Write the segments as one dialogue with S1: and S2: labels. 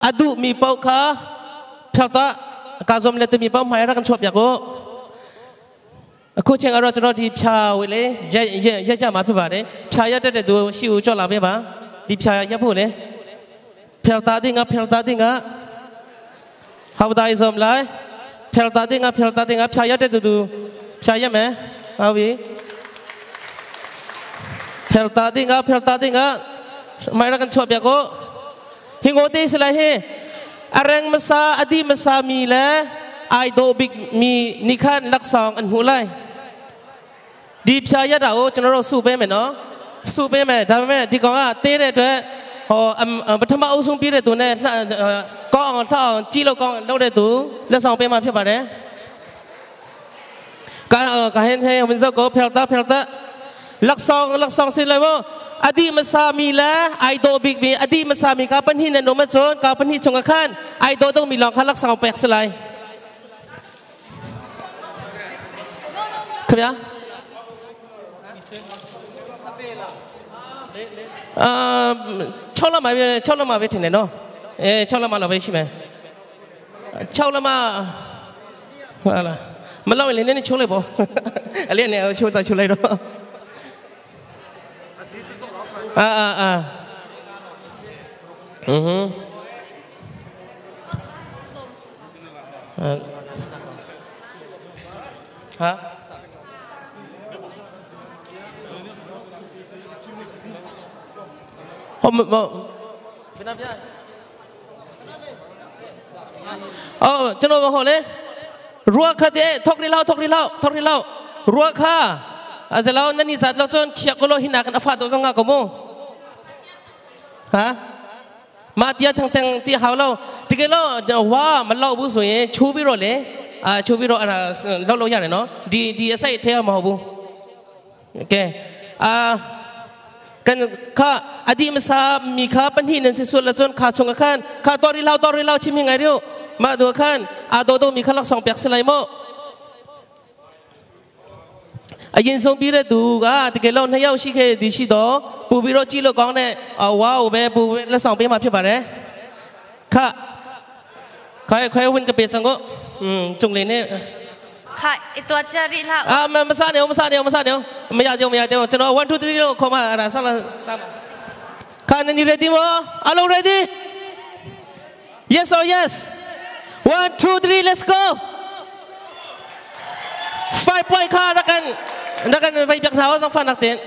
S1: A duhmi paoh kha ṭhak ka zuam le timi paoh hmai rak kan chuah piak u. Khu cheng aro chro di phya we le ye ye ye ja ma phi ba de phya ya te du shi u cho la be ba di phya ya phu le phel ta ding a phel ta ding a hau dai zom lai phel ta ding a phel ta ding a phya ya te du du phya ya me hau bi phel ta ding a phel ta ding a mai ra kan chuah piak u hi ngo te si lai hi a reng masa adi masa mi le ai do bik mi ni khan laksawng an hmu lai ဒီဖြာရတာကိုကျွန်တော်တို့စုပေးမယ်နော်စုပေးမယ်ဒါပေမဲ့ဒီကောင်ကတေးတဲ့အတွက်ဟိုပထမအုပ်ဆုံးပြည့်တဲ့သူနဲ့ကောင်းအောင်လှအောင်ကြည့်လို့ကောင်းလုပ်တဲ့သူလက်ဆောင်ပေးမှာဖြစ်ပါတယ်ကာကဟင်ဟဲဝင်စကောဖဲတာဖဲတာ ลักซองลักซองสิเลยว่าอดีมาซามีละไอโดบิกมีอดีมาซามีกาปันหินนมจนกาปันหิชงขันไอโดต้องมีลองคันลักซองแปลกสลายครับยะอ่า6လမှာပဲ6လမှာပဲထင်တယ်နော်အဲ6လမှာတော့ပဲရှိမယ်6လမှာဟုတ်လားမလောက်ရင်လည်းနည်းနည်းချိုးလိုက်ပေါ့အလေးနဲ့ချိုးတော့ချိုးလိုက်တော့အာအာအာอือฮึဟာဟုတ်မဘယ်နှပြအော်ကျွန်တော်ဟောလေรัวคาเตทอกริลาทอกริลาทอกริลารัวคาอาจจะเรานั่นนี่สัตว์เราจนเขียกโลหินากันอฟาตัวงากโมฮะมาเตียทั้งทั้งที่เขาเราတကယ်လို့ဝါမလောက်ဘူးဆိုရင်ချိုးပြီးတော့လေအာချိုးပြီးတော့အဲ့ဒါလောက်လို့ရတယ်နော်ဒီဒီအစိုက်ထဲမဟုတ်ဘူးကဲအာกันข้าอดีมสามีข้าปัญหินันสิสุดละจนข้าชงขันข้าตอริเล่าตอริเล่าชิมยังไงเดียวมาดูขันอาโดโดมีข้าลักสองเปียกสไลโมအရင်ဆုံးပြီးတဲ့သူကတကယ်လို့နှစ်ယောက်ရှိခဲ့ဒီရှိတော့ပူပြီးတော့ကြည့်လို့ကောင်းတဲ့ဝါကိုပဲပူလက်ဆောင်ပေးမှာဖြစ်ပါတယ်ခခွဲခွဲဝင်ကပေစံကိုอืมจงเลยเนี่ย
S2: ခါตัวจริလာ
S1: အာမမစားနေမစားနေမစားနေမရသေးမရသေးကျွန်တော်1 2 3လို့ခေါ်မှအဲ့ဒါဆက်လာဆက်ခါနေ ready မအလုံး ready yes or yes 1 2 3 let's go 5 point ခါရกันนักกันไปจักเท้าสักฟันนักเต้น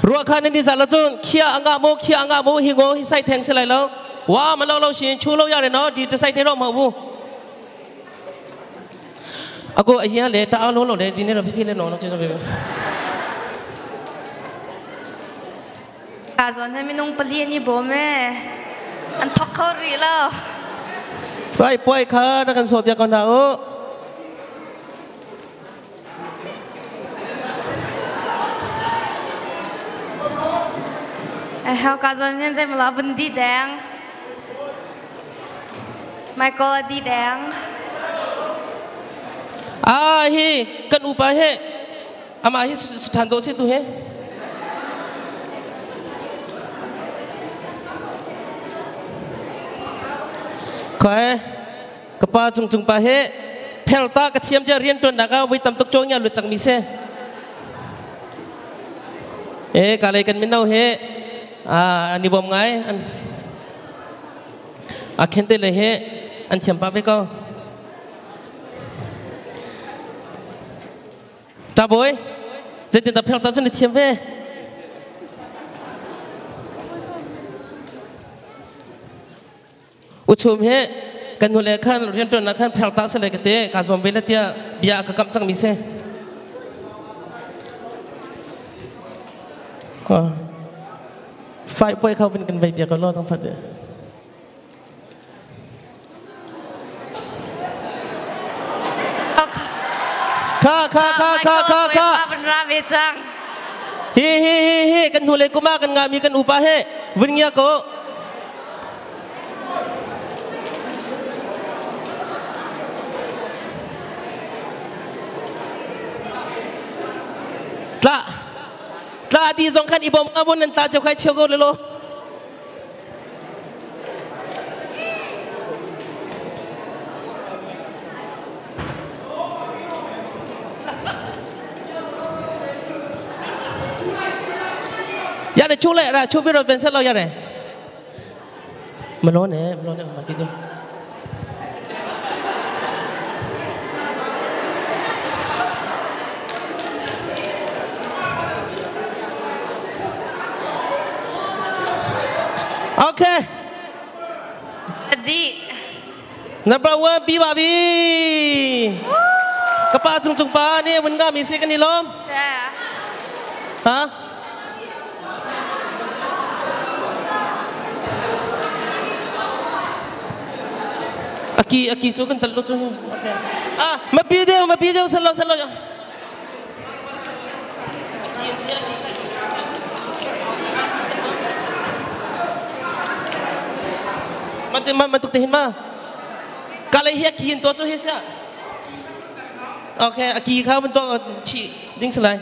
S1: รัวคานิสาละจุนเขียงะโมเขียงะโมหิงโอหิไซแทงสไลแล้วว้ามันเราเราชินชูเราရတယ်နော်ဒီတစိုက်တဲ့တော့မဟုတ်ဘူးအကိုအရင်ကလေတအားလုံးလို့လေဒီနေ့တော့ဖြည်းဖြည်းလေးနော်ကျေးဇူးပေးပါ
S2: กาซอนให้ไม่นุ่งปลีนี่บ่แม่อันทอกเขารีแล้ว
S1: ไฟป่วยค่ะนักกันสดยากอนดาว
S2: ไอ้เฮากาซอนเห็นใจมาลาบุนดีแดงไมเคิลดีแดง
S1: อ่าฮีกันอุปาเฮอามาฮีสถานโตสิตุเฮคอยกระปาจุงจุงปาเฮเพลตากระเทียมจะเรียนตัวนักวิตำตุกโจงยาหลุดจากมิเซเอ๊ะกาเลยกันมินเอาเฮอ่าอันนี้บอมไงอันอาเคนเตเลยเฮอันเทียมปาไปก็ตาบอยจะติดตาเพลตาจนเทียมเวอุชุมเฮกันหัวเลขันเรียนตัวนักขันเพลตาเสลกเตะกาซอมเวลเตียเบียกกำจังมิเซไฟป่วยเขาเป็นกันไปเบียก็รอดต้องฟัดเดข้าข้าข้าข้าข้าข้า
S2: เป็นราเวจัง
S1: เฮ้เฮ้เฮ้เฮ้กันหัวเลกุมากันงามีกันอุปาเฮวิญญาโกละ Ka di zong khan i bom ka bon nan tla cheu khai cheu ko le lo. Ya de chu le ra chu vi ro ben sat lo ya de. Mlo ne mlo ne ma pi tu. Okay.
S2: Adi.
S1: Number one ပြီးပါပြီကပချုံချုံပါနေဝင်ကမီစေကနေလုံး
S2: ဆရာ
S1: ဟာအကီအကီချိုကန်တလို့ချိုအာမပြီးသေးမပြီးသေးဆက်လို့ဆက်လို့မတင်မမတုတ်တင်မကလေးဟီကီန်တော့ချိုဟိဆာโอเคအကီခါမတော့ချီဒင်းစလိုက်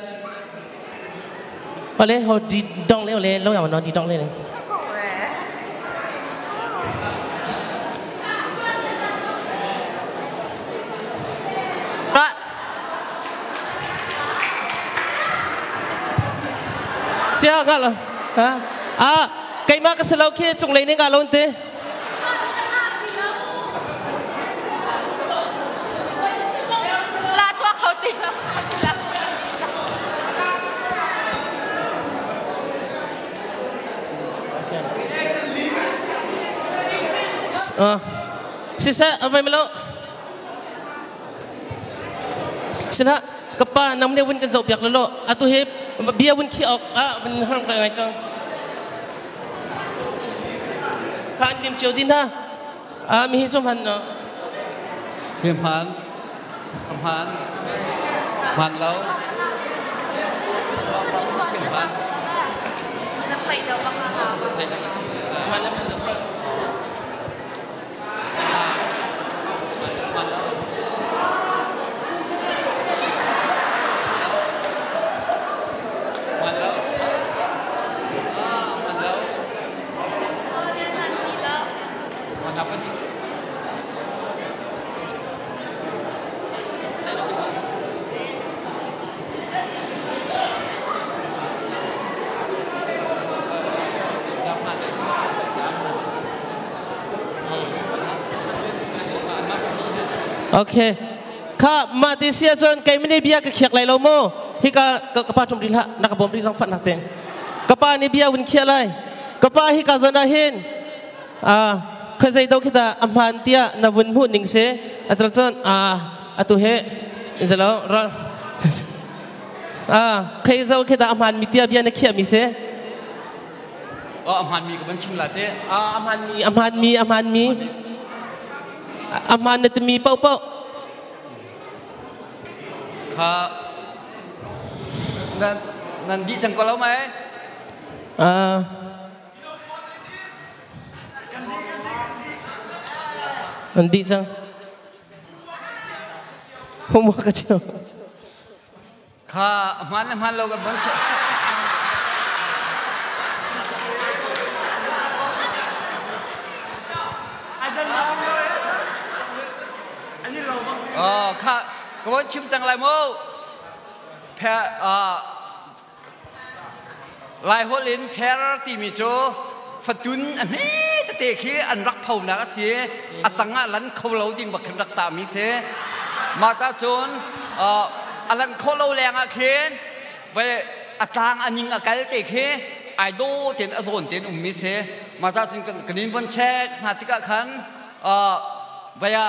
S1: ဟိုလေဟိုဒီတောင်းလေးလေလောက်ရမှာနော်ဒီတောင်းလေးလေ
S2: တော့
S1: ဆရာကလားဟာအာကိမကစလောက်ခေကျုံလေးနေကလုံးတဲ
S2: လာတော့ခေါ်တယ်လာ
S1: အာစစ်ဆက်အမေမလို့စနာကပနမ်နေဝင်ကန်ဇောပြက်လို့အတူဟေဘီယဝင်ခိအောအာဝင်ဟရမ်ကငိုင်ချောခန်ဒီမချေဒီနာအာမီဟိစုံဟန်နော်
S3: Thiêm hán Thầm hán Hoàn lâu Thiêm hán
S2: နဖိုက်တော့ဘာဟာ
S3: Chạy ra cái
S1: မလမ
S3: Hoàn lâu Hoàn lâu Hoàn lâu Hoàn học cái gì
S1: โอเคข้ามาติเซียจนไกไม่ได้เบียกเขียกไหลโลโมฮิกากะปาทุมริละนักบอมริสังฟันนักเต็งกะปานี่เบียวุนเขียไลกะปาฮิกาจนาหินอ่าเคยใจดอกคิดาอัมพันเตียนวุนหูนิงเซอัตราจนอ่าอตุเฮอิสลามรอ่าเคยเจ้าคิดาอัมพันมิเตียเบียนเขียมิเซ
S3: Ờ, âm hàn mì của bên chim là thế
S1: อ่าอัมพันมีอัมพันมีอัมพันมีอัมพันเนตมีเป้าเป้า
S3: Khá Nan Nan đi chẳng có lâu mà ấy
S1: อ่าอันดีจังผมว่ากระเจียว
S3: Khá âm hàn lâu cái bên chim Ờ, khá Có chim chẳng lại mô Phe à ลายหัวลินแพรตีมีโจฟัตุนอันนี้ตะเตขี้อันรักเผานักเสียอัตังอะลันเขาเราดิ่งบักเข็มรักตามีเสมาจ้าจนเอ่ออัลันเขาเราแรงอะเคนไปอัตางอันยิงอะกัลเตขี้ไอโดเตียนอโซนเตียนอุมมีเสมาจ้าจนกันนินบนเช็คนาติกะขันเอ่อไปอะ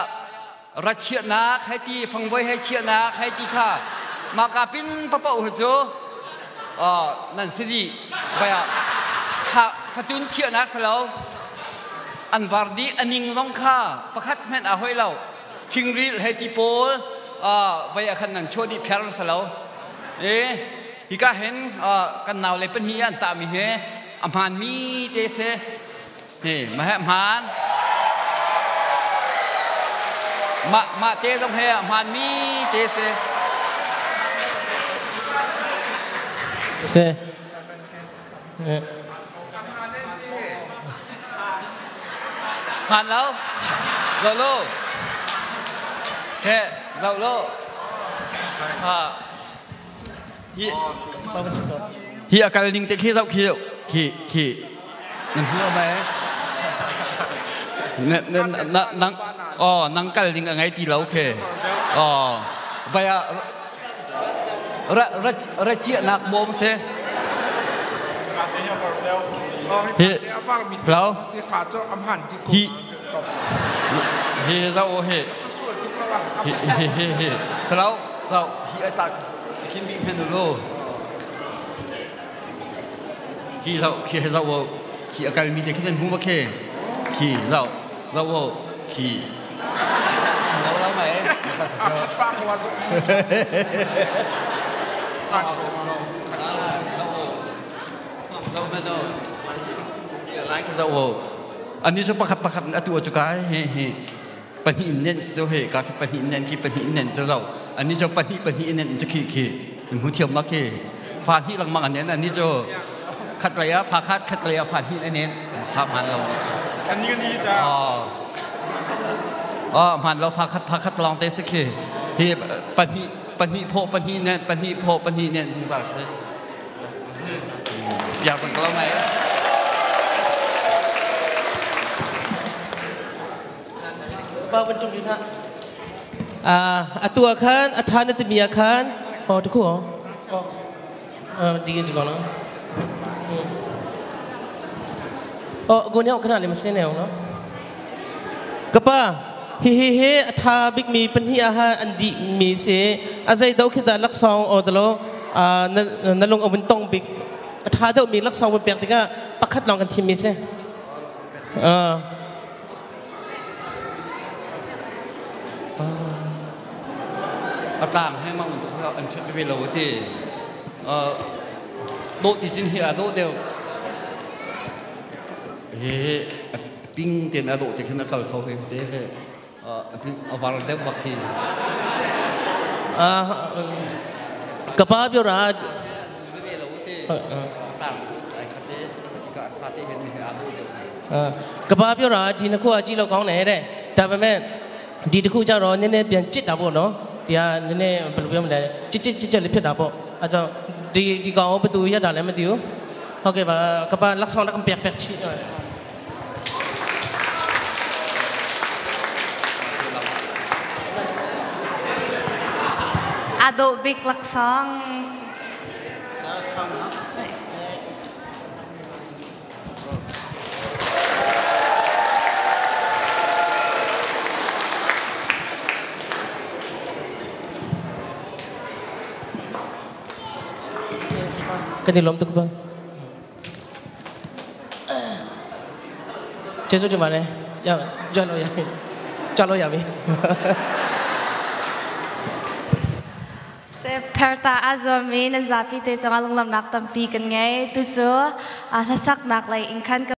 S3: รัชเชียนักให้ตีฟังไว้ให้เชียนักให้ตีข้ามากาปินปะเป่าหัวโจ นั่นสิดีไปอ่ะข้าขจุนเชียนักแล้วอันวาร์ดีอันนิงร้องข้าประคัดแม่นอาหอยเราคิงรีเฮติโปลไปอ่ะขันนันชวดีเพลสแล้วเอ๊ะฮิกาเห็นกันนาวเลยเป็นฮีอันตามีเฮอัมพานมีเตเซเฮ้มาเฮมานมามาเตจงเฮอัมพานมีเตเซ
S1: เซ
S3: Hmaan lo. Zo lo. He, zo lo. Ha. Hi hi a kal ning te khi zoh khi khi khi nan hmu mai. Na na nang oh nang kal ding a ngai ti lo khe. Oh vaya ra ra ra chia nak bom se. Hi lo hi hi zau hi hi hi hi hi lo zau hi ta khin bi men lo khi zau khi zau khi akal mi te khi nan hu ma khe khi zau zau khi lo lo mai Ani cu pakhat pakhat in atu cu kai hi hi pahnih in nen so he ka khi pahnih in nen khi pahnih in nen cu zo ani cu pahnih pahnih in nen cu khi khi in hu thiam ma khi fa hnih lengmang an nen ani cu khat lei ah fa khat khat lei ah fa hnih an nen fa man lo
S4: Ani kan ni ta.
S3: Oh man lo fa khat fa khat long te si khi hi pahnih pahnih phaw pahnih nen pahnih phaw pahnih nen zungzal si อยากเป็นกล้องไหม
S1: Pa ban tung din ha. Atu khan a tha na timi khan oh tu khu oh di di ko no oh go ne khana le ma se ne no kapa hi hi hi a tha bik mi pahnih aha an di mi se a zai do khita laksong o zalo na lung awin tong bik a tha deuh mi laksong vun pek tikah pakhat lawng kan thim mi si.
S3: A tlang he mang untuk an chat ve lo ti do ti chin hi a do deuh he ping ten a do te khin a kal kho he te he a var deuh bak khi
S1: ka pa bio ra ကဘာပြောတာဒီနှစ်ခုအကြည့်လို့ကောင်းတယ်တဲ့ဒါပေမဲ့ဒီတစ်ခုကျတော့နည်းနည်းပြန်ကြစ်တာပေါ့နော်ဒီဟာနည်းနည်းဘယ်လိုပြောမလဲကြစ်ကြစ်ကြစ်ကြစ်လေးဖြစ်တာပေါ့အဲကြောင့်ဒီဒီကောင်ကိုဘယ်သူရက်တာလဲမသိဘူးဟုတ်ကဲ့ပါကဘာလက်ဆောင်တော့ပြက်ပြက်ချီ
S2: Ado bik laksong.
S1: Kan i lawm tuk bang. ကျေးဇူးတင်ပါတယ်ရကြလို့ရပြီကြလို့ရပြီ
S2: Se perta azawmi nan zapi te cungah lunglawmhnak tampi kan ngei. Tu cu hlasaknak lei in khan.